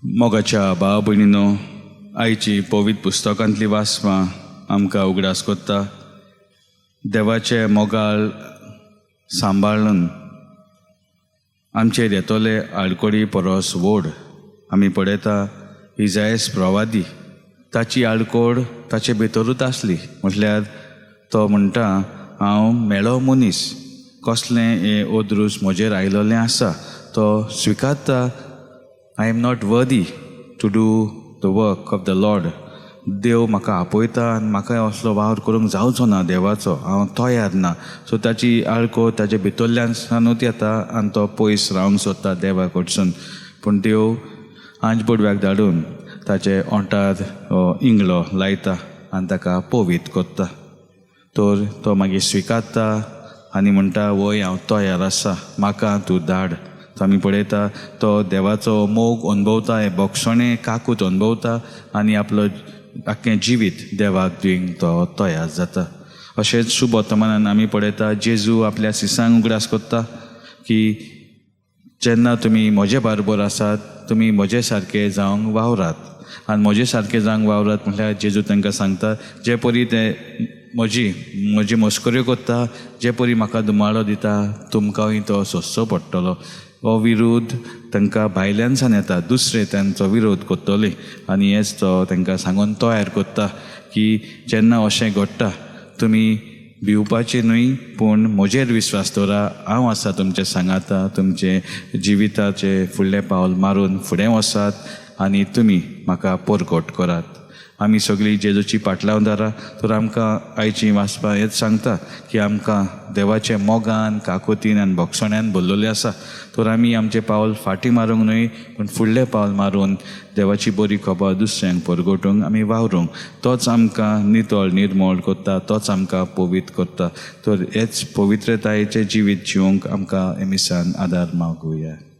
मोगाच्या भाव भयणीनो, आयची पवित्र पुस्तकांतली वाचपां आमकां उगडास कोत्ता देवाचे मोगाळ सांबाळून आमचेर येतले आडकोडी परस व्हड. आमी पळयता इजायस प्रवादी ताची आडकोड ताचे भितरूच आसली. म्हटल्यार तो म्हणटा, हांव मेळो मनीस, कसलें हें अदृश्ट म्हजेर आयलोलें आसा. तो स्विकारता, I am not worthy to do the work of the Lord. देव म्हाका आपयता आनी म्हाका असलो वावर करूंक जावचो ना देवाचो, हांव तयार ना. सो ताची आळको ताचे भितरल्यान सानूच येता आनी तो पयस रावंक सोदता देवा कडसून. पूण देव आंज बोडव्याक धाडून ताचे ओंठार इंगळो लायता आनी ताका पवीत करता. तर तो मागीर स्विकारता आनी म्हणटा, वय हांव तयार आसा, म्हाका तूं धाड. तो आमी पळयता तो देवाचो मोग अनुभवता, हें बोगसणें काकूत अनुभवता आनी आपलो आख्खें जिवीत देवाक दिवंक तो तयार जाता. अशेंच शुभ वर्तमानान आमी पळयता जेजू आपल्या सिसांक उगडास करता की जेन्ना तुमी म्हजे बारबर आसात तुमी म्हजे सारके जावंक वावरात. आनी म्हजे सारके जावंक वावरात म्हटल्यार जेजू तांकां सांगता, जे परी ते म्हजी म्हजी मस्कऱ्यो करता, जे परी म्हाका दुमाळो दिता, तुमकांय तो सोंसचो पडटलो. हो विरोध तांकां भायल्यान सान येता, दुसरे तांचो विरोध करतले. आनी हेच तो तांकां सांगून तयार करता की जेन्ना अशें घडटा तुमी भिवपाचें न्हय, पूण म्हजेर विस्वास दवरा, हांव आसा तुमचे सांगाता, तुमचे जिविताचे फुडलें पावल मारून फुडें वचात आनी तुमी म्हाका परगट करात. आमी सगळीं जेजूची पाटलावदारां. तर आमकां आयची वाचपां हेच सांगता की आमकां देवाचे मोगान, काकुतीन आनी भोगसण्यान भरलेलें आसा. तर आमी आमचें पावल फाटीं मारूंक न्हय, पूण फुडलें पावल मारून देवाची बरी खबर दुसऱ्यांक परगटूंक आमी वावरूंक. तोच आमकां नितळ निर्मळ करता, तोच आमकां पवित्र करता. तर हेच पवित्रतायेचें जिवीत जिवंक आमकां हे मिसान आदार मागुया.